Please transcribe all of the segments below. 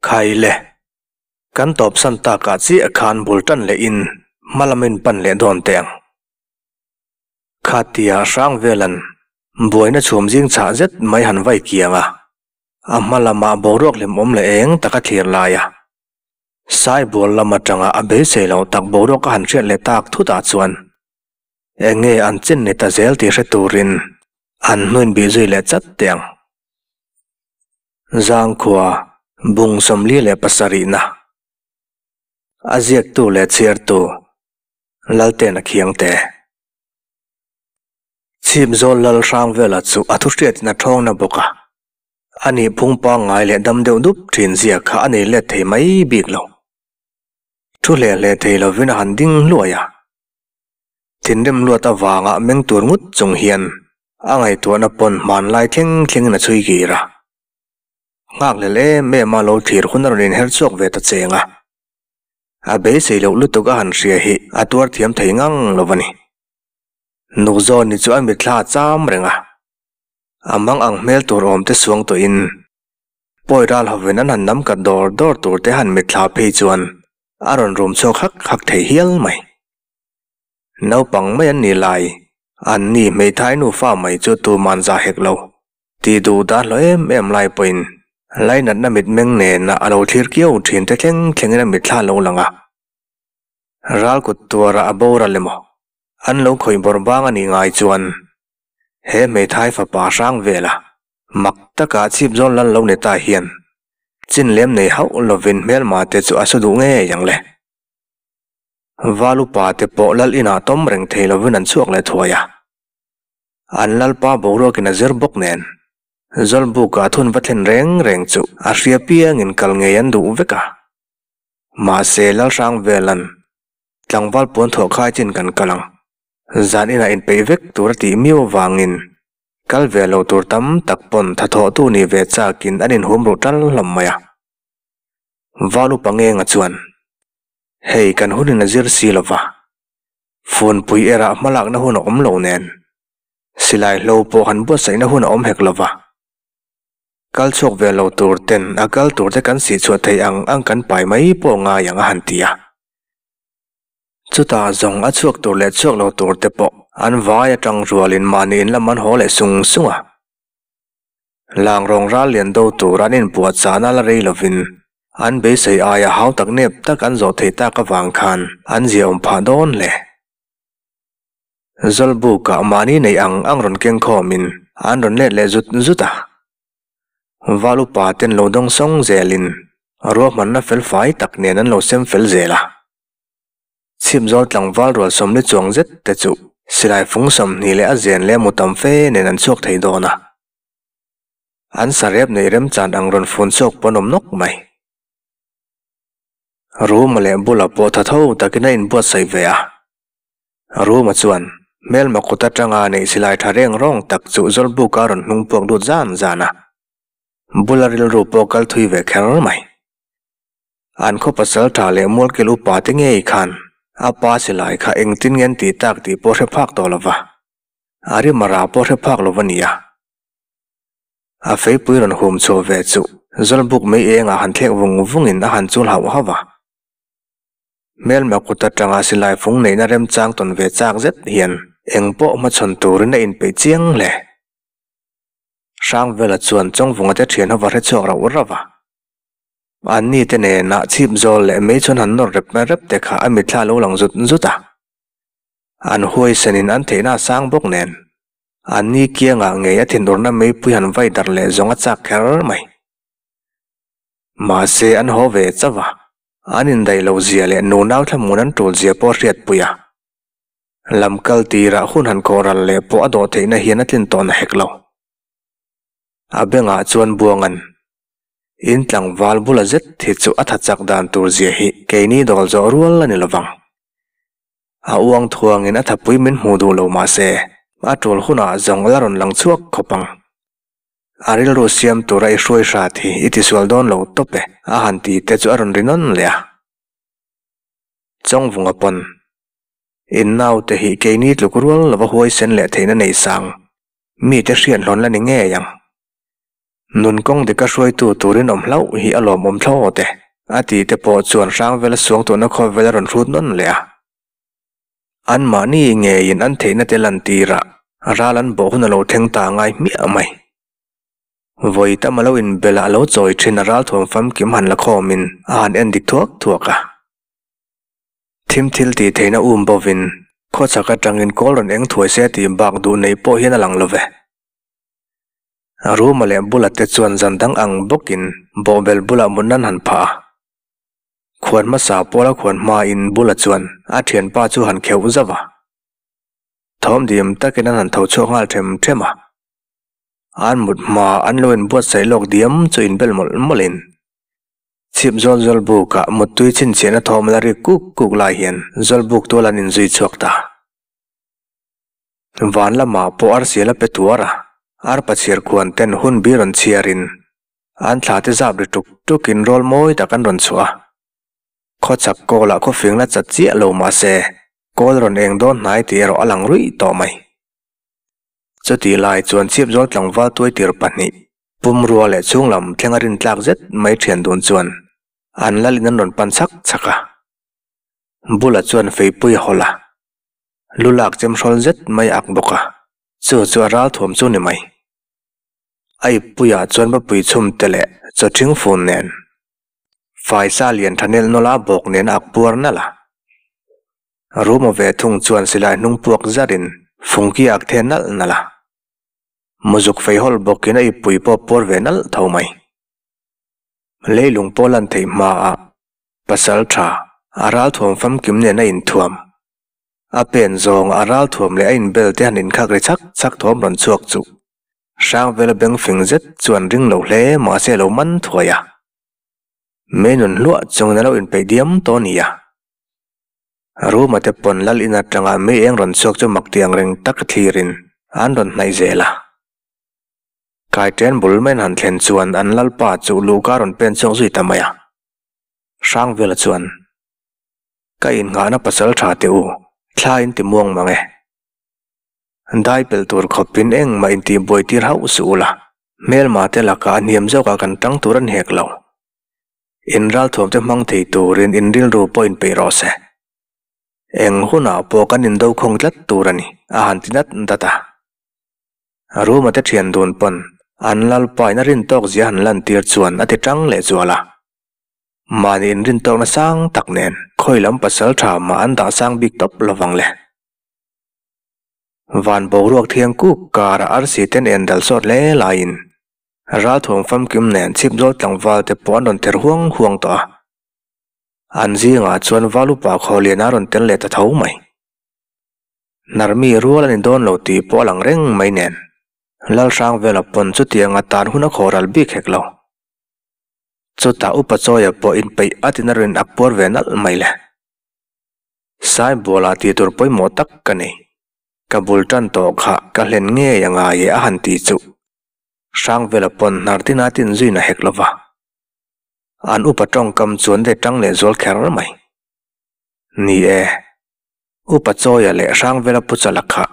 Khai le. Kan tawpsan takah chiah khan bul tan lehin hma lamin pan leh dawn teh ang. Khatia hrang velan buaina chhum zing chhah zet mai han vai kiang a, a hma lamah boruak hlimawm leh eng taka thlir lai a. Saibual lam atanga a beisei loh tak boruak a han hriat leh tak thutah chuan eng nge an chin ni ta zel tih hre turin an hnuin bih zui leh chat teh ang. Zangkhua bung 47na a ziaktu leh chhiartu Laltena Khiangte. Chhipzawl lal hrang vela chu a thuhriatin a thawngna bawk a. A nih phung pangngai leh dam deuh dup thin zia kha a nei let thei mai bik lo. Thu hle hle thei lovin a han ding hluai a. Thinrim luat avanga meng tur ngut chung hian a ngaihtuahna pawn hmanlai thleng thlengin a chhui kir a. Nghakhlel em em a lo thlir hun a rawn inher chhuak ve ta cheng a. A beisei loh lutuk a han hria hi a tuar thiam thei ngang lo a ni. Nukzawni chu a mitthla a cham reng a. A mang ang hmel tur awm te suang tawhin pawi ral hovin an han nam kat dawr dawr tur te han mitthla phei chuan a rawn rum chhuak hak hak thei hial mai. Naupang mai an nih lai, an ni hmeithai nufa mai chu tuman za hek lo tih duh dah hlawh em em lai pawhin lainatna mitmeng nena a lo thlir kiau thin te thleng thlengin a mitthla lo lang a. Ral kut tuara a boral emaw an lo khawih bawrh bang a nih ngai chuan He hmeithai fapa hrang vela mak taka chhip zawn lal lo ni ta hian chin lem nei hauh lovin hmelma te chu a su duh ngei ang le. Val upa te pawh lal inah tawm reng thei lovin an chhuak leh thuai a. An lalpa boruakin a zir bawk nen Zawlbuka thun va thlen reng reng chu a hria piangin kal ngei an duh vek a. Mahse Lalhrang velan tlangval puan thuah khai chin kan kal ang. Zan inah inpeih vek tur a tih miau avangin kal ve lo tur tam tak pawn thathawhtu nih ve chakin an inhum ruh tal hlawm mai a. Val upa ngenga chuan, Hei kan hunin a zir si lova, funpui erah hmalakna hun a awm lo nen, silai hlo pawh han buatsaihna hun a awm hek lova, kal chhuak ve lo tur ten a kal tur te kan sihchhuah theih ang ang kan pai mai pawh ngai ang a han ti a. Chutah zawng a chhuak tur leh chhuak lo tur te pawh an vai atang rualin mahni in lam an haw leh sung sung a. Lang rawng ral lian do tur an inpuah chahna la rei lovin an beisei aia hau tak nep tak an zawh thei tak avang khan an ziaawm phah dawn hle. Zawlbukah mahni nei ang ang rawn keng khawmin an rawn let leh zut zut a. Val upa ten lo dawng sawng zelin ruahmanna felfai tak nen an lo sem fel zel a. Chhipzawl tlangval rual 40 chuang zet te chu silai fung 20 leh a zen leh mu tam fe nen an chhuak thei dawn a. An sarep neih remchan ang rawn fun chhuak pawn awm nawk mai. Ruma leh bula pawh tha tho takin a inbuatsaih ve a. Ruma chuan hmelma kut atanga neih silai tha reng rawng tak chu Zawlbuka rawn hnung puak lut zan zan a. Bula rilru pawh kal thui ve kher mai. An khaw pasal tha leh mualkel upa te ngei khan a pa silai kha engtin nge an tih tak tih pawh hre phak tawh lova, a rim a ra pawh hre phak lova nia. A feipui rawn hum chhuah ve chu Zawlbuk mei engah han thlek vung vungin a han chul hauh hauh a. Hmelma kut atanga silai fung neihna remchang tawn ve chak zet hian engpawh hmachhawn turin a inpeih chiang hle. Hrangvela chuan Chawngvunga te thian ho va hre chhuak rauh rauh a. Anni te nena chhip zawl leh mei chuan han nawr rep rep te kha a mitthla lo lang zut zut a. An huaisenin an theihna a sang bawk nen, anni kiangah ngei a thinurna meipui han vai darh leh zawng a chak kher mai. Mahse an haw ve chauh a, an indaih loh zia leh nunau thlamun an tul zia pawh a hriatpui a. Lam kal tirah hun han khawh ral leh pawh a dawh theihna hian a tlin tawh na hek lo. A bengah chuan buangan In tlangval bula zet hi chu a tha chak dan tur zia hi keini dawl zawh rual a ni lovang. A uang thuangin a thapui min hmuh duh lo mah se, a tul hunah zawng la rawn lang chhuak khawp ang. A rilru siam tura i hruai hrat hi i tisual dawn lo tawp e, a han ti te chu a rawn ri nawn leh a. Chawngvunga pawn, In naute hi keini tluk rual lova huaisen leh theihna nei sang, mite hriat hlawn la ni ngei ang. Nun kawng dika hruaitu turin awm hlauh hi a lawmawm thlawt e, a ti te pawh chuan Hrangvela suangtuahna khawvel a rawn hrut nawn leh a. Anmahni ngeiin an theihna te lantir a, ral an bawh hun a lo thleng ta ngai hmiah mai. Vawi tam a lo inbel a, a lo chawi thin a ralthuam famkim han la khawmin a han en dik thuak thuak a. Thim thil tih theihna um bovin khawchhak atangin kawl rawn eng thuai se tih bak duh nei pawh hian a lang lo ve. Ruma leh bula te chuan zan dang ang bawkin bawhbel bulah mut nan han phah a. Khuan hmasa pawla khuan hmain bula chuan a thianpa chu han kheuh zauh a. Thawm dim takin an han tho chhuak nghal them them a. An mut hma an lo inbuatsaih lawk diam chu inbel mawlh mawlhin chhip zawl zawl bukah muttui chhinchhiahna thawm la rik kuk kuk lai hian zawlbuk tual an inzui chhuak ta. Van lamah pawh arsial a pe tuar a, arpa chhiar khuan ten hun bi rawn chhiarin an thla te zap ri tuk tukin rawl mawi tak an rawn chhuah a. Khawchhak kawlah khawfing la chat chiah lo mah se kawl rawn eng dawn hnai tih erawh a lang ruih tawh mai. Chutih lai chuan chhip zawl tlangval tuaitir pahnih pumrua leh chhunglam thleng a rintlak zet mai thian dun chuan an lalin an rawn pan chhak chhak a. Bula chuan feipui a hawlh a, lu lak chem hrawl zet mai a ak bawk a, chu chu a ral thuam chu ni mai. A ippuiah chuan bapui chhum te leh chaw ṭhing fun nen faisa lian tha nelh nawlh a bawk nen a ak puar nalh a. Ruma ve thung chuan silai hnung puak zarin fungki a ak the nalh nalh a. Muzuk fei hawlh bawkin a ippui pawh puar ve nalh tho mai. Leilung pawh lan theih hmaah pasal tha a ralthuam famkim nen a inthuam. A pen zawng a ralthuam leh a inbel te han inkhak ri chhak chhak thawm rawn chhuak chu Hrangvela beng fing zet chuan ring lo hle mahse a lo man thuai a. Mei nun hluah chungin a lo inpeih diam tawh a ni a. Ruma te pawn lal in atanga mei eng rawn chhuak chu mak tiang reng tak thlirin an rawn hnaih zel a. Kaiten bul mai an han thlen chuan an lalpa chu luhka rawn pen chhuak zui ta mai a. Hrangvela chuan, Ka innghahna pasal tha teh u, thla in ti muang mang e. Dai pelh tur khawpin engmah intihbuai tir hauh suh ula, hmelma te lakah a hniam zawkah kan tang tur a ni hek lo. In ralthuamte hmang thei turin in rilru pawh inpeih rawh se. Eng hunah pawh kan indo khawng tlat tur a ni, a han ti nat nat a. Ruma te thian dun pawn an lalpain a rin tawk zia han lantir chuan a ti tang leh zual a. Mahni inrin tawkna sang tak nen khawi lam pasal tha mah an dah sang bik tawp lovang le. Van boruak thiang kuk karah arsi ten en dal sawt hle laiin Ralthuam famkim nen chhipzawl tlangval te pawh an rawn ther huang huang tawh a. An zingah chuan val upa Khawlian a rawn tel leh ta tho mai. Hnarmi rual a ni dawn lo tih pawh a lang reng mai nen Lalhrangvela pawn chutianga tan hun a khawhral bik hek lo. Chutah upa Chawia pawh inpeih a tina rin ak puar ve nalh mai le. Saibuala tih tur pawimawh tak ka nei. Ka bul tan tawh kha ka hlen ngei a ngai e a han ti chuh. Hrangvela pawn hnar tina tin zuina hek lo va. An upa tawngkam chuan ve tang leh zual kher mai. Ni e, upa Chawia leh Hrangvela pu Chala kha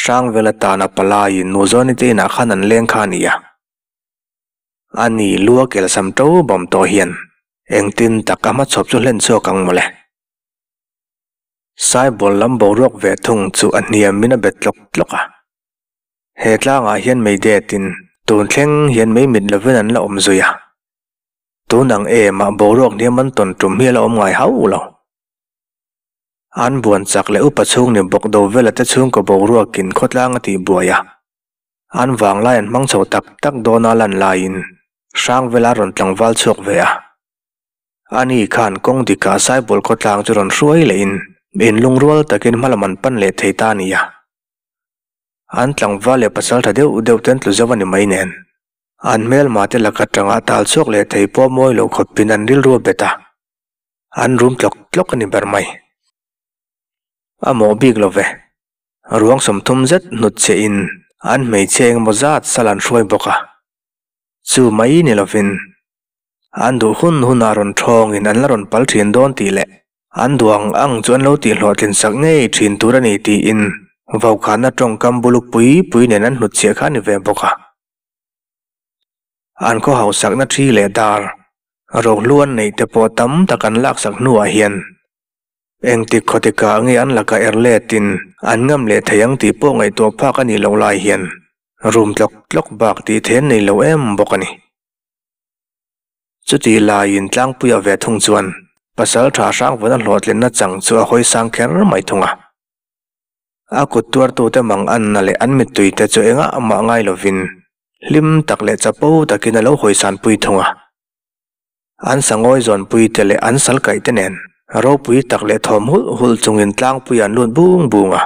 Hrangvela tana palaiin Nuzawni te inah khan an leng kha a ni a. A ni lua kelsam to bawm tawh hian engtin tak a hmachhawp chu hlen chhuak ang mawle. Saibawl lam boruak ve thung chu a hniamin a bet tlawk tlawk a. He tlangah hian mei detin tun thleng hian mei mit lovin an la awm zui a. Tun ang emah boruak hniam an tawn tum hi a la awm ngai hauh lo. An buan chak leh upa chhung ni bawk do vela te chhungkaw boruakin khawtlang a tih buai a. An vanglai an hmang chho tak tak dawn a lan laiin Hrangvela rawn tlangval chhuak ve a. Ani khan kawng dikah Saibawl khawtlang chu rawn hruai lehin inlungrual takin hmalam an pan leh thei ta a ni a. An tlangval leh pasal tha deuh deuh te an tlu zo a ni mai nen. An hmelma te laka tangah tal chhuak leh thei pawh mawi lo khawpin an rilru a bet a, an rum tlawk tlawk a ni ber mai. A mawh bik lo ve. Ruang 30 zet hnut che in an hmeichhia engemaw zat sal an hruai bawk a. Chu mai ni lovin an duh hun hunah rawn thawngin an la rawn pal thin dawn tih leh an duh ang ang chu an lo tihhlawhtlin sak ngei thin tur a ni tiin vaukhana tawngkam buluk pui pui nen an hnutchhiah kha a ni ve bawk a. An khaw hausakna thi leh dar rohlu an neih te pawh tam tak an laksak hnuah hian engtik khawtikah nge an laka er letin an ngam leh thei ang tih pawh ngaihtuah phak a nih loh lai hian rum tlawk tlawk bak tih theih an nei lo em bawk a ni. Chutih laiin tlangpuia ve thung chuan pasal tha hrangvuna hlawhtlinna chang chu a hawi sang kher mai thung a. A kut tuartute mang anna leh an mittuite chu engah mah ngai lovin hlim tak leh chapo takin a lo hawisanpui thung a. An sangawi zawnpuite leh an sal kaihte nen ropui tak leh thawm hulh hulh chungin tlangpui an lut bung bung a.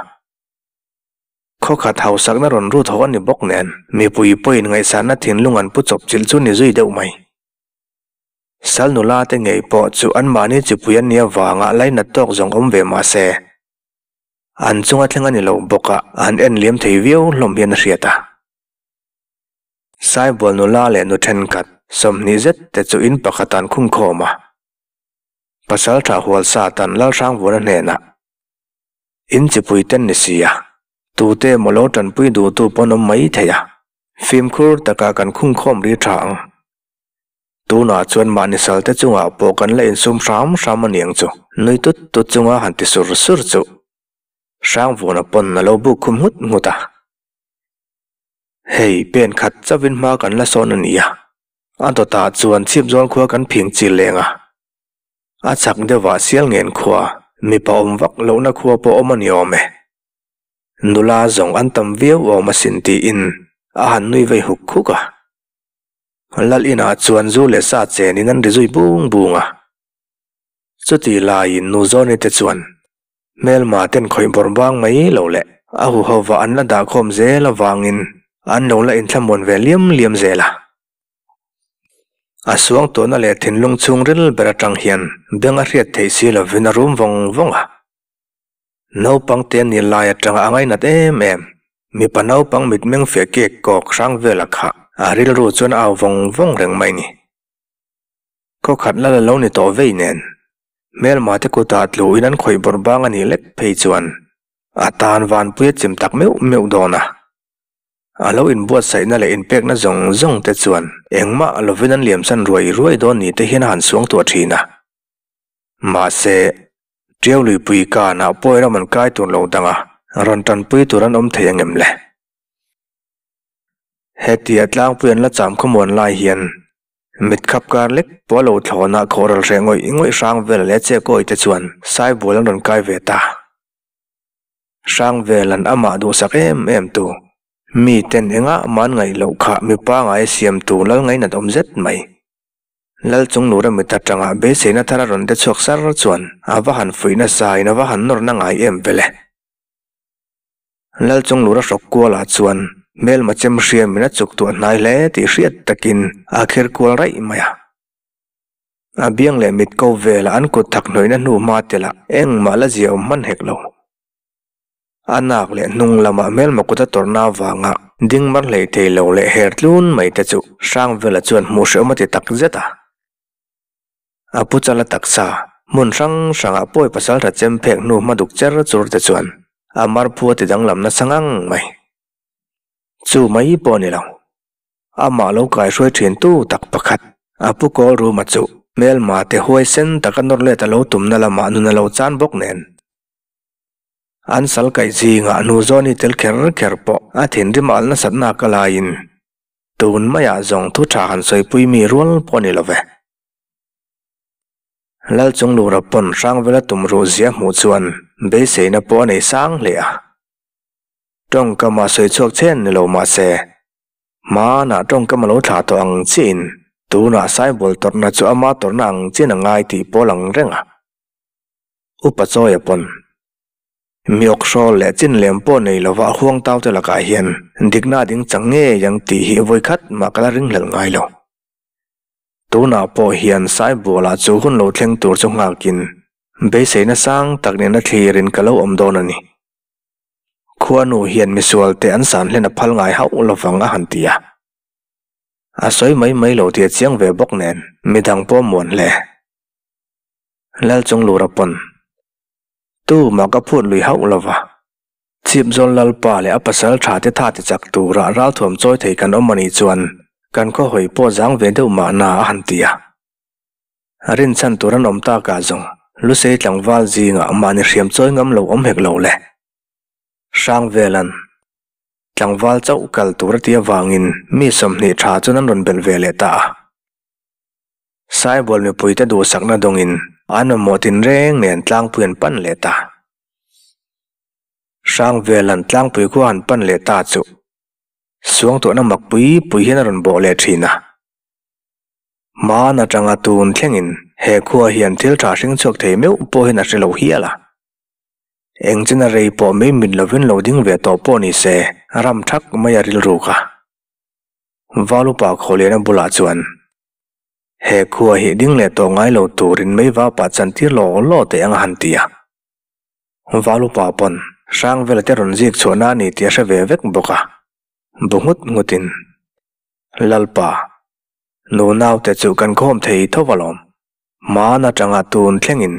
Khawkhat hausakna rawn rut haw a ni bawk nen mipui pawhin ngaihsanna thinlung an pu chawp chilh chu ni zui deuh mai. Sal nula te ngei pawh chu anmahni chipui an nih avanga lainat tawk zawng awm ve mah se, an chunga thleng a ni lo bawk a, an en liam thei viau hlawm hian a hriat a. Saibual nula leh nu thenkhat 20 zet te chu in pakhat an khung khawm a. Pasal tha hual sa tan Lalhrangvuna hnenah, In chipui ten ni si a, tute emaw lo tanpui duhtu pawn awm mai thei a, fimkhur taka kan khung khawm ri tha ang. Tunah chuan mahni salte chungah pawh kan la insum hram hram a niang chu, nui tut tut chunga han ti sur sur chu Hrangvuna pawn a lo buk khum nghut nghut a. Hei, pen khat chauhin hma kan la sawn a ni a, a dawtah chuan chhip zawn khua kan phing chil leng a. A chak deuhah sial ngen khua, mipa awm vak lohna khua pawh awm a ni awm e. Nula zawng an tam viau awm asin tiin a han nui vei huk huk a. Lal inah chuan zu leh sa chenin an ri zui bung bung a. Chutih laiin nu Zawni te chuan hmelma ten khawih bawrh bang mai lo leh a huhova an la dahkhawm zel avangin an lo la inthlamuan ve liam liam zel a. A suang tawhna leh thinlung chhungril ber atang hian beng a hriat theih si lovin a rum vawng vawng a. Naupang te ni lai atanga a ngainat em em. Mipa naupang mitmeng feh kek kawk hrang vela kha a rilru chuan a au vawng vawng reng mai ni. Khawkhat la la lo ni tawh vei nen, hmelma te kutah tluin an khawih bawrh bang a nih lek phei chuan a tan vanpui a chim tak meuh meuh dawn a. A lo inbuatsaihna leh inpekna zawng zawng te chuan engmah lovin an liamsan ruai ruai dawn ni te hian a han suang tuah thin a. Mahse, Ṭiau luipui kanah pawi ram an kai tur lo dang a, rawn ṭanpui tur an awm thei angem le? Hetia tlangpui an la cham khawmuan lai hian mit khap kar lek pawh a lo thlawnah khawhral hreh ngawih ngawih hrang vel leh che kawi te chuan saibual an rawn kai ve ta. Hrang velan amah duhsak em em tu, mi ten engah man ngaih loh kha mipa ngai siam tu lal ngainat awm zet mai. Lal chung lura mit atanga beiseina thar a rawn de chhuak sar chuan a va han fuih nasa in a va han nawrna ngai em vele. Lal chung lura hrawk kualah chuan hmelma chem hriamin a chuk tuah hnai hle tih hriat takin a kher kual raih mai a. A biang leh mit ko velah an kut thak hnawihna hnu hma telah engmah la zia awm hman hek lo. A nak leh hnung lamah hmelma kut a tawrhna avanga ding mar hlei thei lo leh her tlun mai te chu Hrangvela chuan hmuh hrehawm a ti tak zet a. A pu chala taksa hmun hrang hrangah pawi pasaltha chem phek hnu hma duk cher chur te chuan a mar phu a ti danglam nasa ngang mai. Chu mai pawh a ni lo. Amah lo kaihruai thin tu tak pakhat a pu kawl ruma chu hmelma te huaisen taka nawr let a lo tumna lamah nun a lo chan bawk nen. An sal kaih zingah hnu zawni tel kher kher pawh a thinrim alh nasat nak a laiin tun maiah zawng thu tha han sawipui mi rual pawh a ni lo ve. Lal chung lura pawn Hrangvela tum ruh zia hmuh chuan beiseina pawh a nei sang hle a. Tawngkama sawi chhuak chen ni lo mah se, hmanah tawngkam a lo thlah tawh ang chiahin tunah Saibual tawrhna chu ama tawrhna ang chian a ngai tih pawh a lang reng a. Upa Chawia pawn mi awk hrawl leh chin lem pawh nei lova a huang tau te lakah hian dikna a ding chang ngei ang tih hi vawi khat mah ka la ringhlelh ngai lo. Tunah pawh hian Saibualah chu hun lo thleng tur chu nghakin beiseina sang tak nena thlirin ka lo awm dawn a ni. Khuanu hian misual te an san hlen a phal ngai hauh lovang a han ti a. A sawi mai mai lo tih a chiang ve bawk nen midang pawh muan hle. Lal chung lura pawn tu mah ka phut lui hauh lova, Chhipzawl Lalpa leh a pasal tha te tha ti chak tura ralthuam chawi thei kan awm a nih chuan Kan khaw hawi pawh zang ve deuh mahna a han ti a. Rinchhan tur an awm takah zawng Lusei tlangval zingah mahni hriam chawi ngam lo awm hek lo le. Hrangvelan tlangval chauh kal tur a ti avangin mi 20 tha chuan an rawn belh ve leh ta a. Saibual mipuite duhsakna dawngin an mamawh tinreng nen tlangpui an pan leh ta. Hrangvelan tlangpui khua han pan leh ta chu suangtuahna mak pui pui hian a rawn bawh leh thin a. Hmaan atanga tun thlengin he khua hian thil tha hring chhuak thei meuh pawh hian a hre lo hial a. Eng china rei pawh mai mit lovin lo ding ve tawh pawh ni se ram thak mai a rilruk a. Valupa Khawliana bulah chuan he khua hi ding leh tawh ngai lo turin mei vapa chantir law law teh ang a han ti a. Valupa pawn Hrangvela te rawn zik chhuahna a ni tih a hre ve vek bawk a, bu nghut nghutin Lalpa, Nu naute chu kan khawm thei tho alawm. Hmaan atanga tun thlengin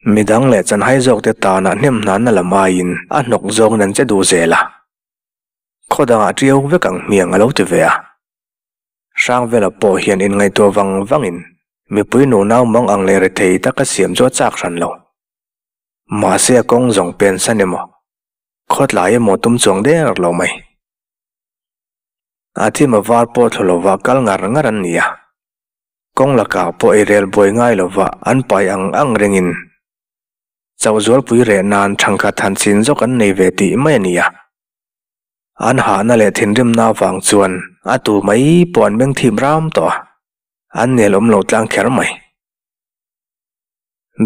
midang leh chanhai zawkte tanah hnem hnanna lam aiin a hnawk zawngin an che duh zel a. Khaw dangah ṭiau vek ang hmiang a lo ti ve a. Hrangvela pawh hian inngaihtuah vang vangin mipui nu nau mang ang leh rethei taka siam chu a chak hran lo. Mahse a kawng zawng pensan emaw, khawtlai emaw tum chuang der lo mai. A thim a var pawh thlu lova kal ngar ngar an ni a. Kawng lakah pawh ei rel buai ngai lova an pai ang ang ringin Chauhzualpui reh nan thangkhat han chin zawk an nei ve tih mai a ni a. An hahna leh thinrimna avang chuan a tu mai pawh an meng thim ram tawh a, an nel awm lo tlang kher mai.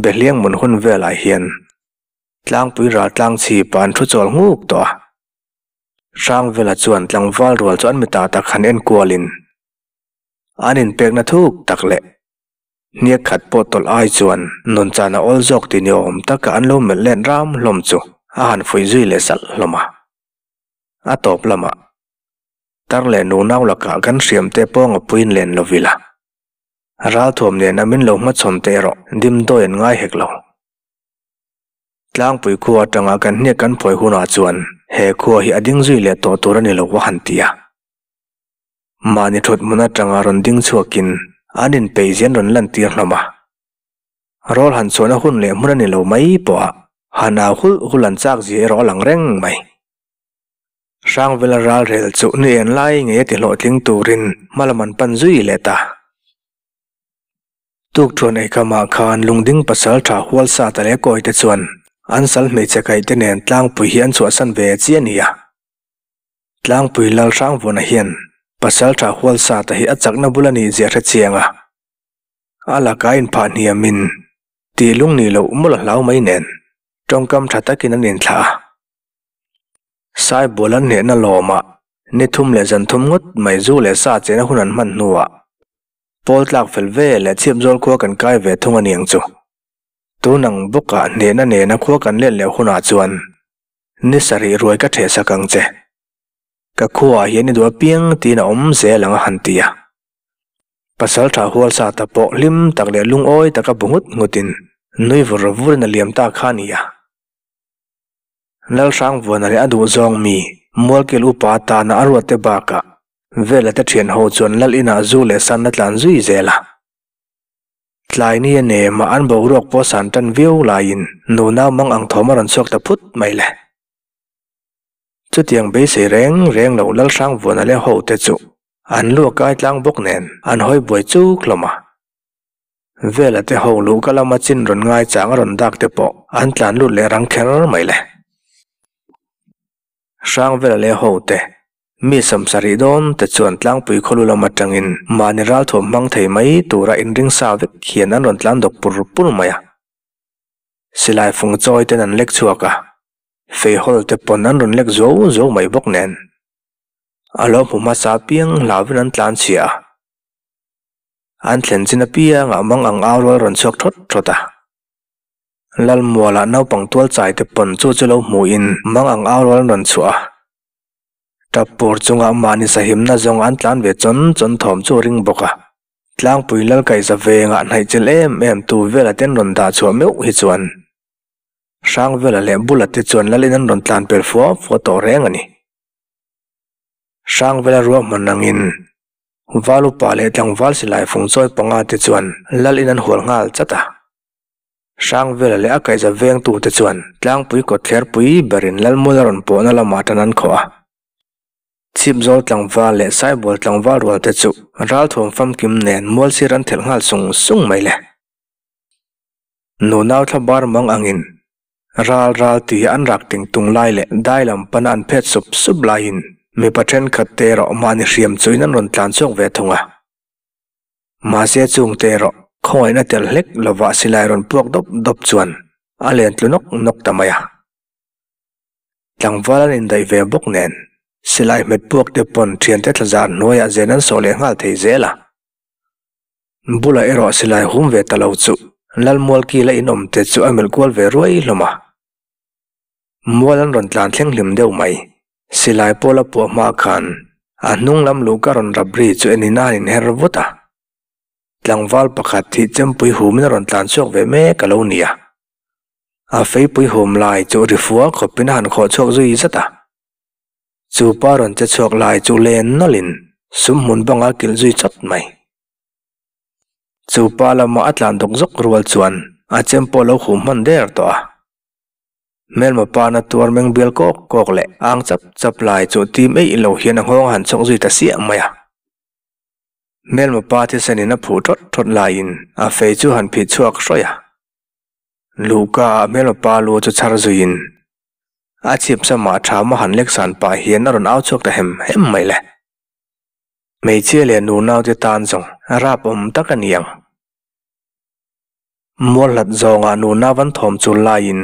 Behliang mun hun velah hian tlangpui ral tlang chhipah an thu chawl nghuk tawh a. Hrangvela chuan tlangval rual chu an mi ta tak han en kualin an inpekna thuk tak leh hniak khat pawh tawlh ai chuan nun chan a awl zawk ti ni awm taka an lo melh let ram hlawm chu a han fuih zui leh salh hlawm a. A tawp lamah tar leh nunau lakah kan hriam te pawng a puiin len lo vila. Ralthuam nena min lo hmachhawn te erawh dimdawi an ngai hek lo. Tlangpui khua atanga kan hniak kan phawi hunah chuan he khua hi a ding zui leh tawh tur a ni lo a han ti a. Mahni thut hmun atanga rawn ding chhuakin an inpeih zian rawn lantir hlawm a. Rawl han chhuahna hun leh hmun a ni lo mai pawh a, han au hulh hulh an chak zia erawh a lang reng mai. Hrangvela ralrel chu ni en lai ngei a ti hlawhtling turin hmalam an pan zui leh ta. Tukthuan eikamah khan lungding pasal tha hual sa ta leh kawi te chuan an sal hmeichhe kaih te nen tlangpui hi an chhuahsan ve chi a ni a. Tlangpui lal Hrangvuna hian pasal tha hual sa ta hi a chakna bul a nih zia hre chiang a. A laka inphah hniamin tih lung nih loh mawlh a hlau mai nen tawngkam tha takin an inthlah a. Saibual an hnehna lawmah ni thum leh zan thum ngawt mai zu leh sa chena hun an hman hnuah Pawl tlak fel ve leh chhip zawl khua kan kai ve thung a niang chu. Tun ang bawkah hnehna nena khua kan let leh hunah chuan ni sarih ruai ka ṭheh sak ang che. Ka khuaah hian i duh apiang tiin a awm zel ang a han ti a. Pasalṭha hual sa ta pawh hlim tak leh lungawi taka bu nghut nghutin nui vur vurin a liam ta kha a ni a. Lalhrangvuana leh a duhzawng mi Mualkil upa atana a ruatte bakah Vela te thian ho chuan lal inah zu leh san a tlan zui zel a. Tlai ni a nem a, an boruak pawh san tan viau laiin nunau mang ang thawm a rawn chhuak ta phut mai le. Chutiang beisei reng reng lo Lalhrangvuana leh ho te chu an lu a kai tlang bawk nen an hawi buai chuk hlawm a. Vela te ho luh ka lama chin rawn ngai chang a rawn dak te pawh an tlan lut leh rang kher mai le. Hrangvela leh ho te Mi 70 dawn te chuan tlangpui khawlu lam atangin mahni ralthuam hmang thei mai tura inring sa vek hian an rawn tlan dawk pur pur mai a. Silai fung chawi ten an lek chhuak a, feihawl te pawn an rawn lek zuau zuau mai bawk nen. A lo hmu hmasa apiang hlauvin an tlan chhia a. An thlen chin apiangah mang ang au rual rawn chhuak thawt thawt a. Lalmualah naupang tual chai te pawn chu chu lo hmuhin mang ang au rual an rawn chhuah a. Tap pur chunga mahni sahimna zawng an tlan ve chawn chawn thawm chu a ring bawk a. Tlangpui Lalkaihza vengah hnaihchilh em em tu vela ten rawn dah chhuah meuh hi chuan Hrangvela leh Bula te chuan Lalin an rawn tlan pel fua fua tawh reng a ni. Hrangvela ruahman angin. Val upa leh tlangval silai fung chawi panga te chuan lal in an hual nghal chat a. Hrangvela leh a kaihza vengtute chuan tlangpui kawtthler pui berin Lalmula rawn pawhna lamah tan an khawh a. Chhipzawl tlangval leh Saibual tlangval rual te chu ralthuam famkim nen mual sir an thelh nghal sung sung mai le. Nunau thla bar mang angin ral ral tia an rak ting tung lai leh dai lam pana an phet sup sup laiin mipa thenkhat te erawh mahni hriam chuin an rawn tlan chhuak ve thung a. Mahse chung te erawh khawngaihna tel hlek lovah silai rawn puak dawp dawp chuan a len tlu nawk nawk ta mai a. Tlangval an indaih ve bawk nen silai hmet puak te pawn thiante thlazar hnuaiah zen an sawh leh nghal thei zel a. Bulah erawh silai hum ve ta lo chu Lalmual kila in awm te chu a melh kual ve ruai hlawm a. Mual an rawn tlan thleng hlim deuh mai. Silai pawla puah hma khan a hnung lam luh ka rawn rap ri chu enin a han inher vut a. Tlangval pakhat thih chempui humin a rawn tlan chhuak ve mek a lo ni a. A feipui hum lai chu ri fua khawpin a han khawh chhuak zui zat a. Chu pa rawn che chhuak lai chu len nawlhin sum hmun banga kilh zui chawt mai. Chu pa lama a tlan dawk zawk rual chuan a chem pawh lo hum hman der tawh a. Hmelma pa na tuar meng bial kawk kawk leh ang chap chap lai chu tim eih lo hian a nghawng a han chawk zui ta siah mai a. Hmelma pa thisenin a phuh thawt thawt laiin a fei chu han phih chhuak hrawih a. Luhka ah hmelma pa lu chu chhar zuiin A chhip samah tha maw han lek san pah hian a rawn au chhuak ta hem hem mai le. Hmeichhia leh nu naute tan zawng rap awm tak a ni ang. Mual hlat zawngah nu nau an thawm chul laiin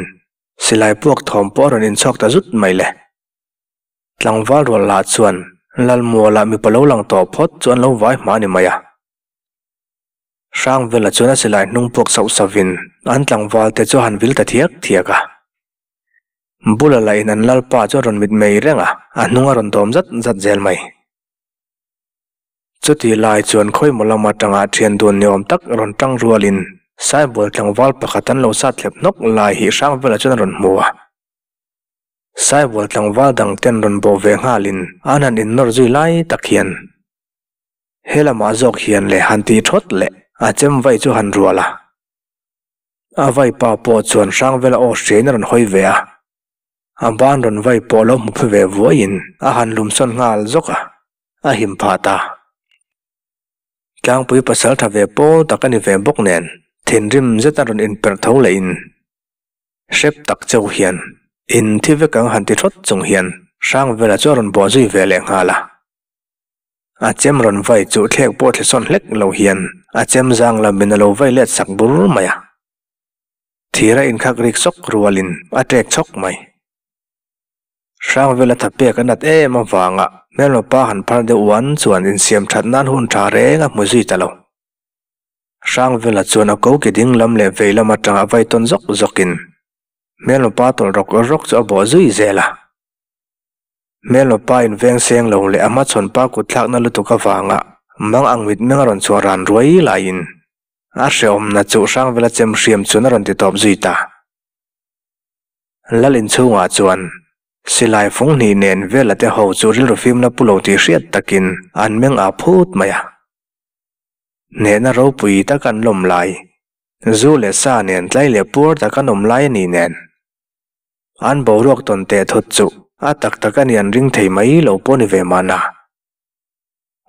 silai puak thawm pawh a rawn inchhawk ta zut mai le. Tlangval rual lah chuan Lalmualah mipa lo lang tawh phawt chu an lo vai hma a ni mai a. Hrangvela chuan a silai hnung puak sauh sauhin an tlangval te chu a han vil ta thiak thiak a. Bula lah in an lalpa chu a rawn mit mei reng a, a hnung a rawn dawm zat zat zel mai. Chuti lai chuan khawimaw lam atanga thian dun ni awm tak rawn tang rualin Saibual tlangval pakhat an lo sat thlep hnawk lai hi Hrangvela chuan a rawn hmu a. Saibual tlangval dang ten rawn bawh ve nghalin an han innawr zui lai tak hian he lamah zawk hian leh han tih thawt leh a chem vai chu han rual a. A vai pa pawh chuan Hrangvela aw hriain a rawn hawi ve a, a ban rawn vai pawh lo hmu phe ve vuaiin a han lum sawn nghal zawk a, a him phah ta. Tlangpui pasal tha ve pawl tak a ni ve bawk nen thinrim zet a rawn inperh tho lehin hrep tak chauh hian in thi vek ang han ti thawt chung hian Hrangvela chu a rawn bawh zui ve leh nghal a. A chem rawn vai chu thlek pawh thli sawn hlek lo hian a chem zang lamin a lo vai let sak bur mai a. Thir a inkhak rik sawk rualin a ṭek chhawk mai. Hrangvela tha pek a nat em avanga hmelma pa han phar deuh uan chuan insiam that nan hun tha reng a hmu zui ta lo. Hrangvela chuan a ko ke ding lam leh vei lam atanga vai tawn zawk zawkin hmelma pa tawlh rawk rawk chu a bawh zui zel a. Hmelma pa in veng seng lo leh a hmachhawn pa kut thlakna lutuk avanga mang ang mitmeng a rawn chhuah ran ruai laiin a hrehawmna chu Hrangvela chem hriam chuan a rawn ti tawp zui ta. Lal inchhungah chuan silai fung hnih nen Vela te ho chu rilru fimna pu lo tih hriat takin an meng ah phut mai a. Hnehna ropui tak an lawm lai, zu leh sa nen tlai leh puar tak an awm lai a ni nen. An boruak tawn teh thawt chu a tak tak a ni an ring thei mai lo pawh ni ve mahna.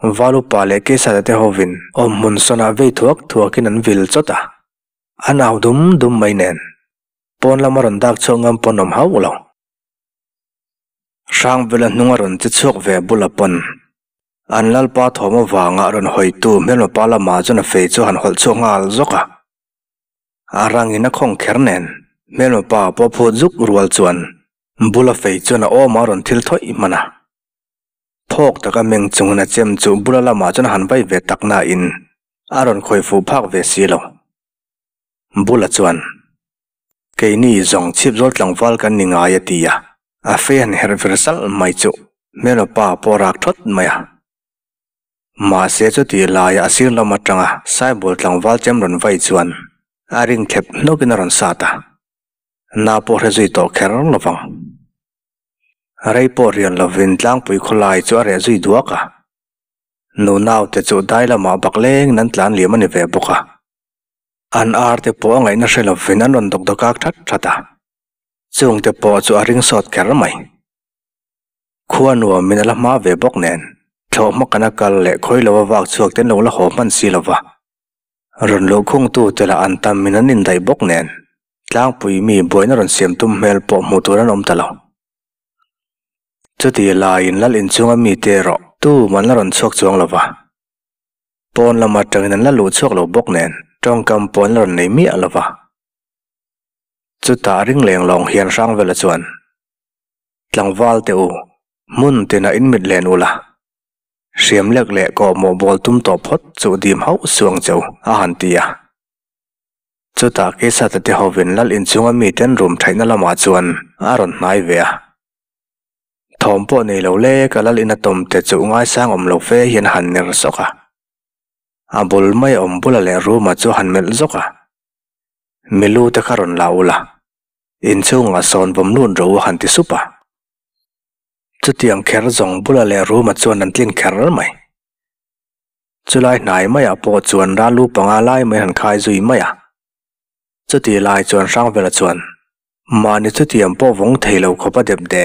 Valupa leh Keisata te hovin awmhmun sawnah vei thuak thuakin an vil chawt a, an au dum dum mai nen pawn lama rawn dak chhuak ngam pawn awm hauh lo. Hrangvela hnung a rawn che chhuak ve bula pawn an lalpa thawm avanga rawn hawitu hmelmapa lamah chuan a fei chu han hawlh chhuak nghal zawk a. A rangin a khawng kher nen, hmelma pa pawh phut zuk rual chuan bula fei chuan a awm a rawn thil thawih hman a. Phawk taka meng chungin a chem chu bula lamah chuan a han vai ve tak nain a rawn khawi fuh phak ve si lo. Bula chuan, Keini zawng chhip zawl tlangval kan ni ngai a ti a, a fei han herh vir salh mai chu hmelma pa pawh a rak thawt mai a. Mahse chutih laia a sir lam atanga Saibul tlangval chem rawn vai chuan a ring thlep hnawkin a rawn sat a, na pawh hre zui tawh kher lovang. Rei pawh rian lovin tlangpui khawlai chu a reh zui duak a. Nunau te chu dai lamah bak lengin an tlan liam a ni ve bawk a. An ar te pawh a ngaihna hre lovin an rawn dawk dawk ak that that a. Chung te pawh chu a ring sawt kher mai. Khua nuamin a la hma ve bawk nen, thlawh hmakana kal leh khawi lova vak chhuak te an lo la haw hman si lova. Rawn luhkhungtu te lah an tamin an indaih bawk nen, tlangpui mi buaina rawn siam tum hmel pawh hmuh tur an awm ta lo. Chuti laiin lal inchunga mite erawh tum an la rawn chhuak chuang lo va. Pawn lam atangin an la luh chhuak lo bawk nen tawngkam pawh an la rawn nei miah lo va. Chutah ring leng lawng hian Hrangvela chuan, Tlangval teh u, hmun tinah in mit len ula. Hriam lek leh kawhmawh bawl tum tawh phawt chu dim hauh suang cheu, a han ti a. Chutah Keisata te hovin lal inchunga miten room thaihna lamah chuan a rawn hnai ve a. Thawm pawh nei lo lek a lal ina tawm te chu ngaisang awm lo fe hian a han ner zawk a. A bul mai awm bula leh room-a chu a han melh zawk a. Milu te kha rawn la ula, inchhungah sawn vawm lut rawh u a han ti sup a. Chutiang kher zawng bula leh room-a chuan an tlin kher mai. Chulai hnai maiah pawh chuan ral lu panga lai mai han khai zui mai a. Chuti lai chuan Hrangvela chuan, Mahni chutiang pawh vawng thei lo khawp a dep de.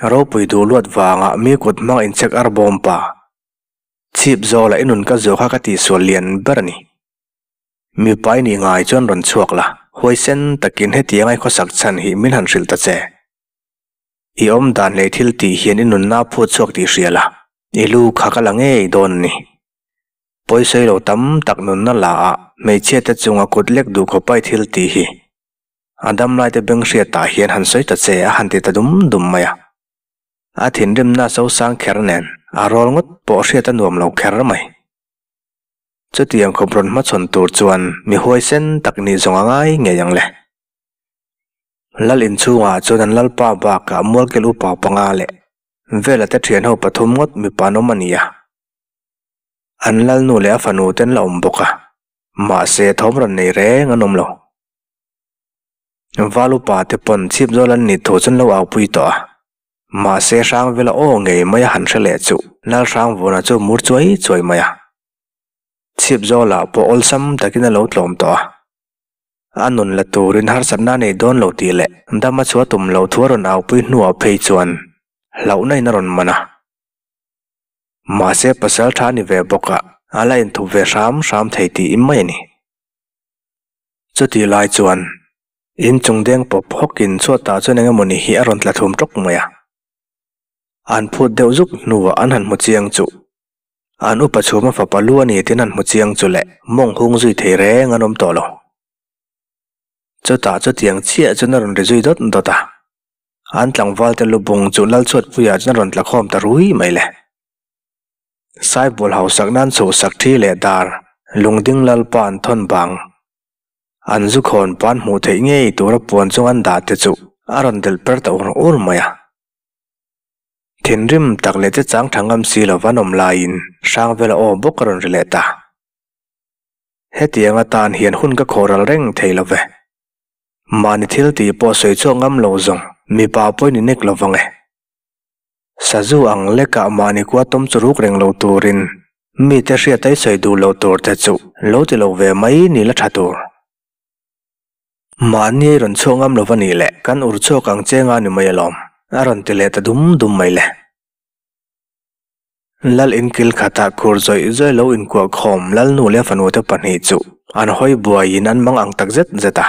Ropui duh luat vangah mi kut hmang inchek ar bawm pa. Chhip zawlah i nun ka zuah kha ka tihsual lian ber a ni. Mipa i nih ngai chuan rawn chhuak la, huaisen takin hetiang ai khawsak chhan hi min han hrilh ta che. I awm dan leh thil tih hian i nunna a phut chhuak tih hria la, i lu kha ka la ngei dawn a ni. Pawisawi lo tam tak nunna la ah hmeichhia te chunga kut lek duh khawpa i thil tih hi a dam lai te beng hriat tah hian han sawi ta che a han ti ta dum dum mai a. A thinrimna so sang kher nen a rawl ngawt pawh hriat a nuam lo kher mai. Chutiang khawp rawn hmachhawn tur chuan mi huaisen tak nih zawng a ngai ngei ang le. Lal inchhungah chuan an lalpa bakah Mualkel upa panga leh Vela te thianho pathum ngawt mipa an awm a ni a. An lalnu leh a fanu te an la awm bawk a, mahse thawm rawn nei reng an awm lo. Val upa te pawn chhip zawl an nih thu chu an lo aupui tawh a, mahse Hrangvela aw ngei mai a han hre leh chu Lalhrangvuna chu mur chuai chuai mai a. Chhip zawlah pawh awlsam takin a lo tlawm tawh a. A nun la turin harsatna a nei dawn lo tih leh dam a chhuah tum loh thu a rawn aupui hnuah phei chuan hlauhna in a rawn man a. Mahse pasal tha a ni ve bawk a, a la inthup ve hram hram thei tih im mai a ni. Chutih lai chuan inchung deng pawp hawkin chhuatah chuan eng emawni hi a rawn tla thum tawk mai a. An phut deuh zuk hnuah an han hmu chiang chu An upa chhuma fapa lu a ni tin an hmu chiang chu le, mawng hung zui thei reng an awm tawh lo. Chutah chutiang chiah chuan a rawn ri zui dawt dawt a. An tlangval te lubung chu Lalchhuatpuia chuan a rawn tla khawm ta rui mai le. Saibual hausak nan chhuhsak thi leh dar lungding lalpa an thawn bang. An zu khawn pan hmuh theih ngei tura puan chung an dah te chu a rawn delh per ta ur ur mai a. Thinrim tak leh che chang tha ngam si lova an awm laiin Hrangvela aw bawk a rawn ri leh ta. Hetiang atan hian hun ka khawhral reng thei lo ve. Mahni thil tih pawh sawi chhuak ngam lo zawng mipa pawhin i nek lo vang e. Sazu ang lekah mahni kua tawm chu ruk reng lo turin mite hriat a i sawi duh loh tur te chu lo ti lo ve mai ni la tha tur. Mahni ei rawn chhuak ngam lova nih leh kan ur chhuak ang che nga ni mai alawm, a rawn ti leh ta dum dum mai le. Lal inkil khatah khur zawih zawih lo inkuah khawm Lalnu leh fanute pahnih chu an hawi buaiin an mang ang tak zet zet a.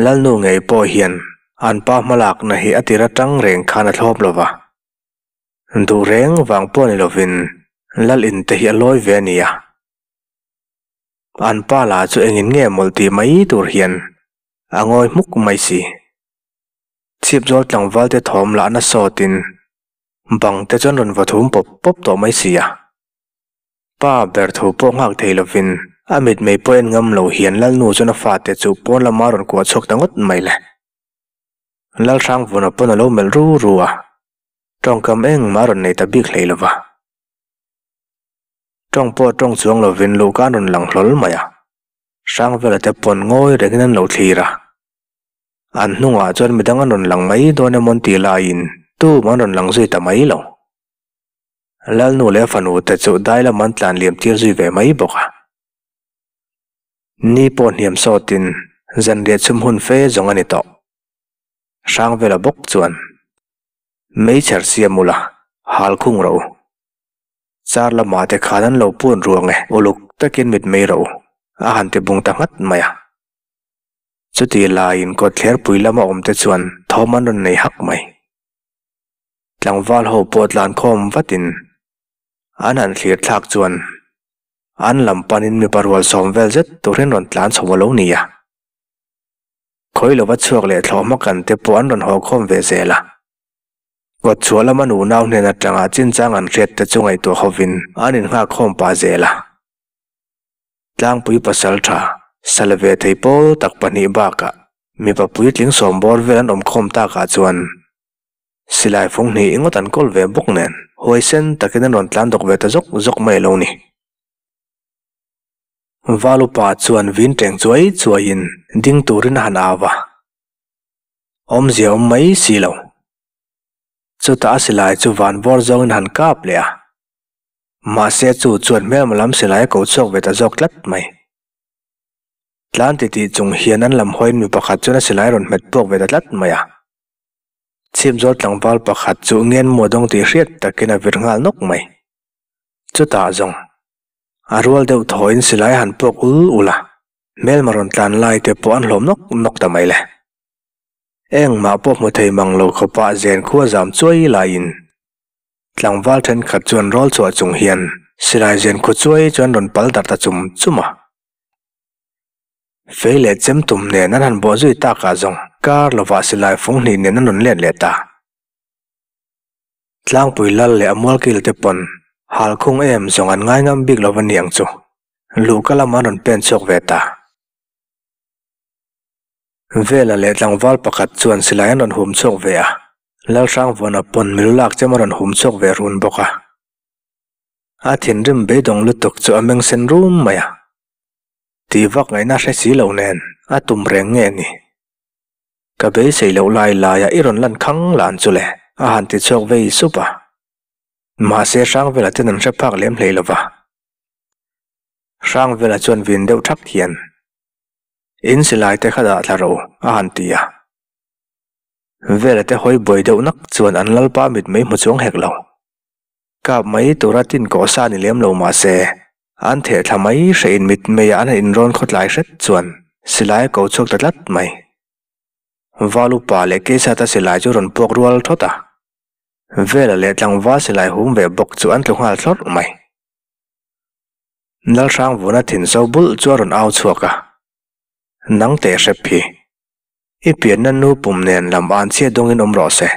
Lalnu ngei pawh hian an pa hmalakna hi a tir atang reng khan a thlawp lova. Duh reng vang pawh ni lovin Lal inte hi a lawi ve a ni a. An pa lah chu engin nge mawlh tih mai tur hian a ngawi hmuk mai si. Chhip zawl tlangval te thawm lah na sawtin bang te chuan rawn va thum pawp pawp tawh mai si a. Pa ber thu pawh nghak thei lovin a mitmei pawh en ngam lo hian Lalnu chuan a fate chu pawn lama rawn kuah chhuak ta ngawt mai le. Lalhrangvuna pawn a lo melh ru ru a, tawngkam engmah a rawn nei ta bik hlei lova. Tawng pawh tawng chuang lovin luhka an rawn lang hlawl mai a, Hrangvela te pawn ngawi rengin an lo thlir a. An hnungah chuan midang an rawn lang mai dawn emaw an tih laiin tum an rawn lang zui ta mai lo. Lalnu leh a fanu te chu dai lam an tlan liam tir zui ve mai bawk a. Ni pawh hniam sawtin zanriah chhum hun fe zawng a ni tawh. Hrangvela bawk chuan Meichher siam ula, hal khung rawh u. Char lamah te khan an lo pun ruang e, uluk takin mit mei rawh u, a han ti bung ta nghat mai a. Chuti laiin kawtthler pui lama awm te chuan thawm an rawn nei hak mai. Tlangval ho pawh tlan khawm vatin an han thlir thlak chuan an lam panin mipa rual sawm vel zet turin rawn tlan chho a lo ni a. Khawi lova chhuak leh thlawh hma kan te pawh an rawn haw khawm ve zel a. Kawt chhuah lama nunau hnen atanga chinchang an hriat te chu ngaihtuah hovin an innghak khawm pah zel a. Tlangpui pasal tha, sale ve thei pawl tak pahnih bakah mipa puitling sawm bawr vel an awm khawm takah chuan silai fung hnih ngawt an kawl ve bawk nen huaisen takin an rawn tlan dawk ve ta zawk zawk mai lo ni. Valupa chuan vin teng chuai chuaiin ding turin a han au a. Awmzia awm mai si lo. Chutah a silai chu van vawr zawngin a han kap leh a. Mahse chu chuan hmelma lam silai a ko chhuak ve ta zawk tlat mai. Tlan titih chung hian an lam hawiin mi pakhat chuan a silai rawn hmet puak ve ta tlat mai a. Chhipzawl tlangval pakhat chu ngen maw dawng tih hriat takin a vir nghal nawk mai. Chutah zawng. A rual deuh thawiin silai a han puak ul ul a, hmelma rawn tlan lai te pawh an hlawm nawk nawk ta mai le. Engmah pawh hmu thei mang lo khawpah zen khua zam chuai laiin tlangval thenkhat chuan rawl chhuah chung hian silai zen khu chuai chuan rawn pal darh ta chum chum a. Fei leh chem tum nen an han bawh zui takah zawng kar lovah silai fung hnih nen an rawn let leh ta. Tlangpui lal leh a mualkil te pawn hal khung em zawng an ngai ngam bik lo va niang chu luhka lam an rawn pen chhuak ve ta. Vela leh tlangval pakhat chuan silai an rawn hum chhuak ve a, Lalhrangvuana pawn milu lak chem a rawn hum chhuak ve run bawk a. A thinrim beidawng lutuk chu a meng sen rum mai a. Tih vak ngaihna hre si lo nen a tum reng nge ni? Ka beisei loh lai laia i rawn lan khang lan chu le, a han ti chhuak vei sup a. Mahse Hrangvela ten an hre phak lem hlei lo va. Hrangvela chuan vin deuh thak hian, In silai te kha dah thla rawh u, a han ti a. Vela te hawi buai deuh nak chuan an lalpa mit mai hmu chuang hek lo. Kap mai tura tin kawh sa ni lem lo mahse, an theh thla mai hrehin mit meiah an han inrawn khawtlai hret chuan silai a ko chhuak ta tlat mai. Valupa leh Keisata silai chu rawn puak rual thawt a, Vela leh tlangval silai hum ve bawk chu an tlu nghal thlawrh mai. Lalhrangvuna thinso bulh chu a rawn au chhuak a, Nang teh hrep hi, i pianna nu pum nen lam an chhiat dawngin awm rawh se.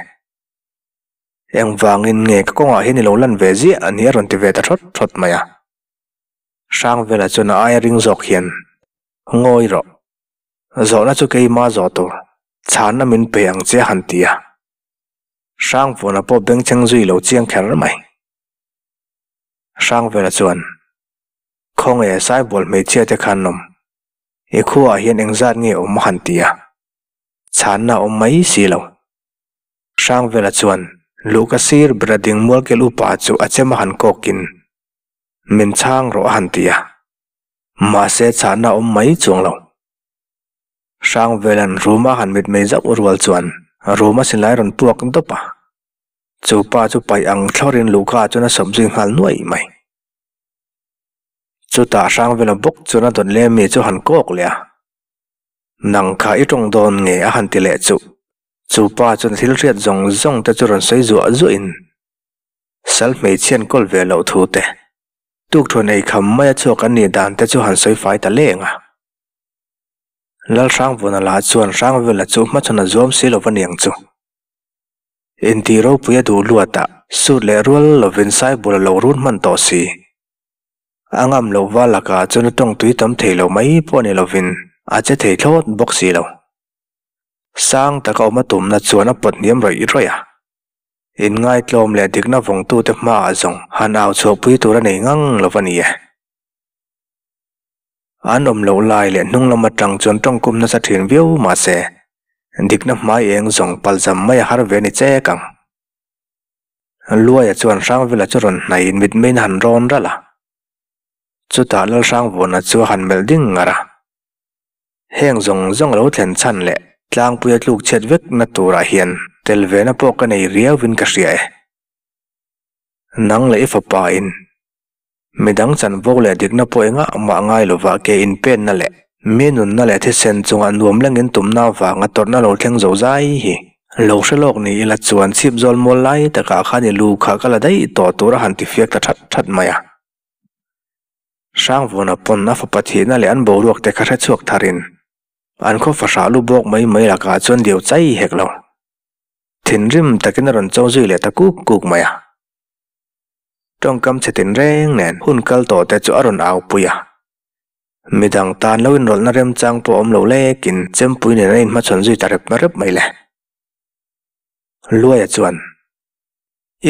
Engvangin nge ka kawngah hian i lo lan ve ziah a ni a rawn ti ve ta thawt thawt mai a. Hrangvela chuan a aia ring zawk hian, Ngawi rawh. Zawhna chu keima zawh tur, chhanna min pe ang che a han ti a. Hrangvuna pawh bengchheng zui lo chiang kher mai. Hrangvela chuan, Khawnge Saibual hmeichhia te khan awm? I khuaah hian engzat nge awm a han ti a. Chhanna a awm mai si lo. Hrangvela chuan luhka sir bera ding mualkel upa chu a chem a han kawkin, Min chhang rawh a han ti a. Mahse chhahna a awm mai chuang lo. Hrangvela'n room a han mitmei zauh rual chuan room a silai rawn puak dawp a. Chu pa chu paih ang thlawrin luhka ah chuan a sawp zui nghal nuai mai. Chutah Hrangvela bawk chuan a dawt leh mi chu han kawk leh a. Nang kha i tawng dawn nge a han ti leh chuh. Chu pa chuan thil hriat zawng zawng te chu rawn sawi zuah zuah in sal hmeichhian kawl ve loh thu te, tukthuan ei kham mai a chhuak an nih dan te chu han sawi fai ta leng a. Lalhrangvuna lah chuan Hrangvela chu hmachhawn a zuam si lo va niang chu. Intih ropui a duh luat a, sut leh rual lovin Saibul a lo run hman tawh si. A ngam loh va lakah chuan a tawng tui tam thei lo mai pawh ni lovin a che thei thlawt bawk si lo. Sang taka awm a tumna chuan a pawt hniam rawih rawih a. Inngaitlawm leh dikna vawngtute hmaah zawng han au chhuahpui tur a nei ngang lo va ni e. An awm loh lai leh hnung lam atang chuan tawngkum nasa thin viau mah se, dikna hmai eng zawng palzam mai a har ve ni chek ang. Luaia chuan Hrangvela chu rawn hnaihin mitmeiin a han rawn ralh a. Chutah Lalhrangvuna chu a han melh ding ngar a. Heng zawng zawng lo thlen chhan leh tlangpuia tluk chhiat vek na turah hian tel ve na pawh ka nei riauin ka hria e. Nang leh i fapa in midang chanvo leh dikna pawh engah mah ngai lova ke inpenna leh mi nunna leh thisen chunga nuam lengin tumna avanga tawrhna lo thleng zo zai hi lo hre lawk ni ila chuan chhip zawl mual lai takah khan i lu kha ka la daih tawh tur a han ti fiak ta that that mai a. Hrangvuna pawn a fapa thihna leh an boruak te kha hre chhuak tharin an khaw fahrah lu bawk mai mai lakah chuan diau chai hek lo. Thinrim takin a rawn cho zui leh ta kuk kuk mai a. Tawngkam chhe tinreng nen hun kal tawh te chu a rawn au pui a. Midang tan lo inrawlhna remchang pawh awm lo lekin chempui nen an inhmachhawn zui ta rep rep mai le. Luaia chuan.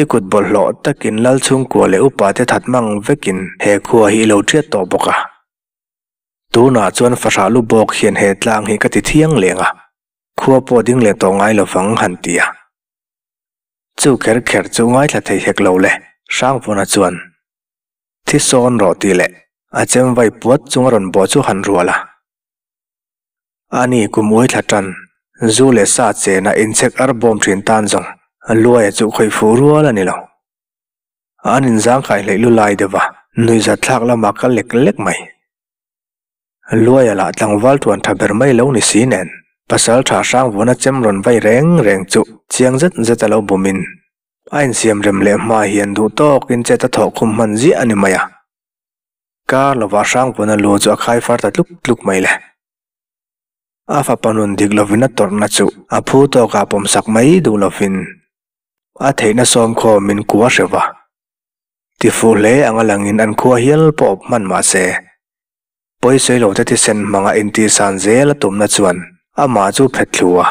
I kut bawlhhlawh takin lal chhungkua leh upa te that mang vekin he khua hi i lo ṭhiat tawh bawk a. Tunah chuan fahrah lu bawk hian he tlang hi ka ti thiang leng a, khua pawh ding leh tawh ngai lovang han ti a. Chu kher kher chu ngaithla thei hek lo le, Hrangvuna chuan thi sawn rawh tih leh a chem vai puat chung a rawn bawh chu han rual a. Ani kum uai thla tan, zu leh sa chena inchhek ar bawm thin tan zawng Luaia chu khawih fuh rual a ni lo. An inzangkai hleih lu lai deuh a, nuihzat thlak lamah ka lek lek mai. Luaia lah tlangval tuan tha ber mai lo ni si nen, pasal tha hrang vuna chem rawn vai reng reng chu chiang zet zet a lo bumin, a insiam rem leh hma hian duh tawkin chet a thawh khum hman ziah a ni mai a. Kar lovah Hrangvuna lu chu a khai far ta tluk tluk mai le. A fapa nun dik lovin a tawrhna chu a phu tawkah pawmsak mai duh lovin a theihna sawmkhawm min kua hreuh va. Tifuh hle anga langin an khua hial pawh awp hman mah se, pawisawi lote thisen hmanga intihsan zel a tumna chuan amah chu phet thlu a.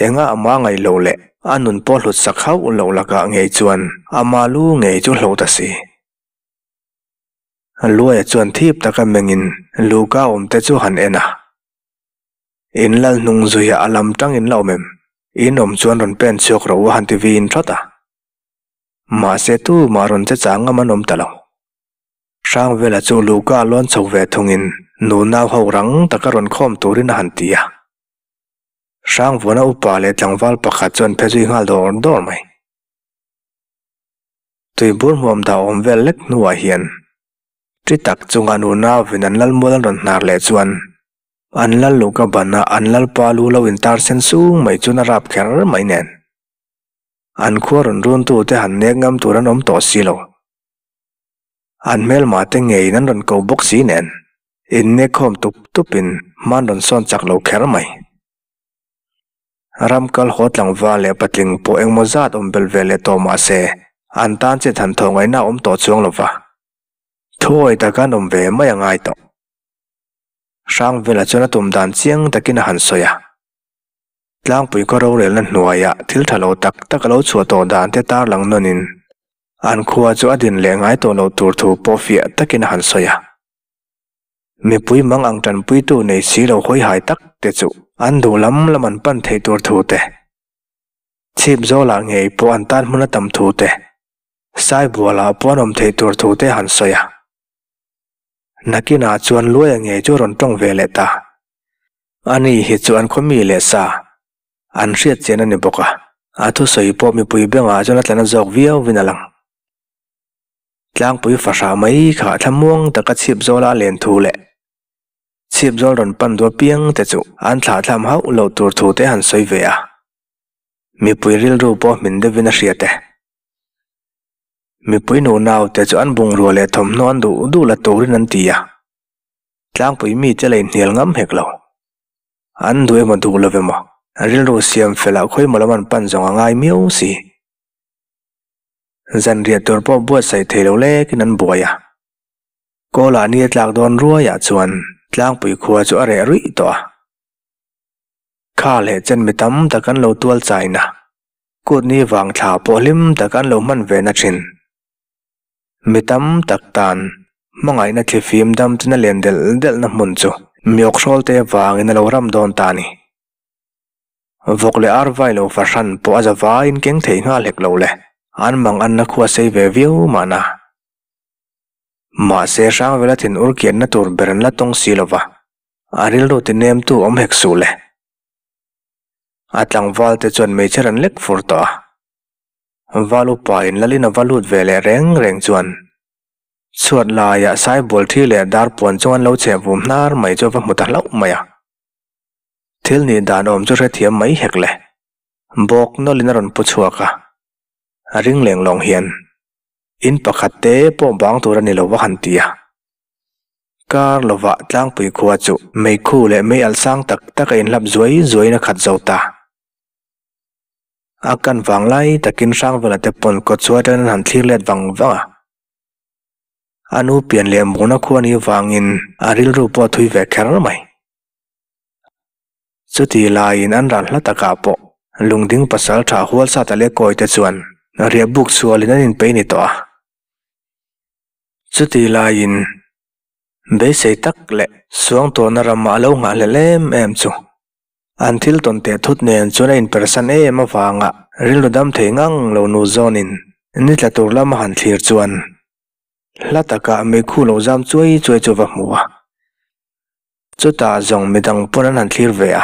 Enga amah ngaih loh leh a nun pawh hlut sak hauh loh lakah ngei chuan ama lu ngei chu hlo ta si. Luaia chuan thip taka mengin Luka awmte chu han en a. In lal hnung zuia a lam tang in la awm em? In awm chuan rawn pen chhuak rawh u a han ti vin thawt a. Mahse tumah rawn che chang ngam an awm ta lo. Hrangvela chu Luka a lawn chho ve thungin nu nau ho rang taka rawn khawm turin a han ti a. Hrangvuana upa leh tlangval pakhat chuan phe zui nghal dawr dawr mai. Tuibur hmuam dah awm vel lek hnuah hian ṭi tak chunga nunauin an lalmual an rawn hnar leh chuan an lal luhka bana an lalpa lu lo intar sen sung mai chuan a rap kher mai nen. An khua rawn runtute han nek ngam tur an awm tawh si lo. An hmelma te ngeiin an rawn ko bawk si nen innek khawm tup tupin hman rawn sawn chak lo kher mai. Ram kal haw tlangval leh patling pawh engmaw zat awm belh ve leh tawh mah se, an tan chet han thawh ngaihna a awm tawh chuang lo va. Thuawi taka an awm ve mai a ngai tawh. Hrangvela chuan a tum dan chiang takin a han sawi a. Tlangpui khaw rorelna hnuaiah thil tha lo tak tak a lo chhuah tawh dan te tarlang nawnin an khua chu a din leh ngai tawh loh tur thu pawh fiah takin a han sawi a. Mipui mang ang tanpuitu nei si lo hawihai tak te chu an duh lam lam an pan theih tur thu te, chhip zawlah ngei pawh an tan hmun a tam thu te, saibualah pawh an awm theih tur thu te han sawi a. Nakinah chuan Luaia ngei chu a rawn tawng ve leh ta. Ani hi chu an khaw mi leh sa an hriat chian a ni bawk a, a thusawi pawh mipui bengah chuan a tla na zawk viauvin a lang. Tlangpui fahrah mai kha thlamuang taka chhip zawla a len thu leh chhip zawl rawn pan duah piang te chu an thlahthlam hauh loh tur thu te han sawi ve a. Mipui rilru pawh hmin deuhin a hriat e. Mipui nu nau te chu an bungrua leh thawmhnaw an duh duh la turin an ti a. Tlangpui mite la inhnial ngam hek lo. An duh emaw duh lo emaw rilru siam felah khawimaw lam an pan zawng a ngai miau si. Zanriah tur pawh buatsaih thei lo lekin an buai a. Kawlah ni a tlak dawn ruaiah chuan tlangpui khua chu a reh ruih tawh a. Kha leh chen mi tam tak an lo tual chain a, kut ni vang thla pawh hlim tak an lo hman ve na thin. Mi tam tak tan hmangaihna thlifim dam tina len delh delhna hmun chu miawkhrawl te vangin a lo ram dawn ta a ni. Vawk leh ar vai lo fahran pawh a za vaiin keng thei nghal hek lo le. An mang anna khu a sei ve viau mahna. Mahse Hrangvela thin ur kianna tur ber an la tawng si lova, a rilru ti nemtu awm hek suh le. A tlangval te chuan hmeichhe rawn lek fur tawh a. Val upa in lalin a va lut ve leh reng reng chuan chhuat laiah saibual thi leh dar puan chung an lo cheh vum hnar mai chu a va hmu ta hlauh mai a. Thil nih dan awm chu hrethiam mai hek le. Bawk nawlhin a rawn pu chhuak a, a ring leng lawng hian in pakhat te pawh bang tur a ni lo va han ti a. Kar lovah tlangpui khua chu meikhu leh mei alh sang tak tak a inhlap zuai zuaiin a khat zo ta. A kan vang lai takin Hrangvela te pawn kawt chhuah atangin an han thlir let vang vang a. A nu pian leh muna khua ni vangin a rilru pawh a thui ve kher mai. Chuti laiin an ral hla takah pawh lungding pasal tha hual sat a leh kawi te chuan riah buk sualin an inpei ni tawh a. Chuti laiin beisei tak leh suangtuahna ramah a lo nghahhlelh em em chu An thil tawn teh thut nen chuan a inpersan em avanga rilru dam thei ngang lo nu zawnin ni tla tur lama han thlir chuan hla takah meikhu lo zam chuai chuai chu va hmu a. Chutah zawng midang pawn an han thlir ve a.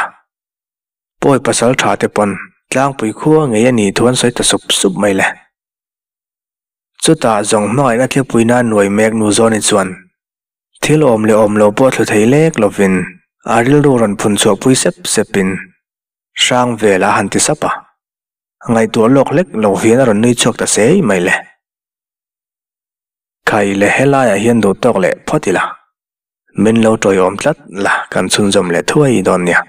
Pawi pasal tha te pawn tlangpui khua ngei a nih thu an sawi ta sup sup mai le. Chutah zawng hmangaihna thlipuina nuai mek nu zawni chuan Thil awm leh awm lo pawh thlu thei lek lovin a rilru rawn phun chhuah pui sep sepin hrang vel a han ti sap a, ngaihtuah lawk hlek lo hian a rawn nui chhuak ta sei mai le. Khai le helaiah hian duh tawk leh phawt ila, min lo tawiawm tlat la kan chhunzawm leh thuai dawn nia.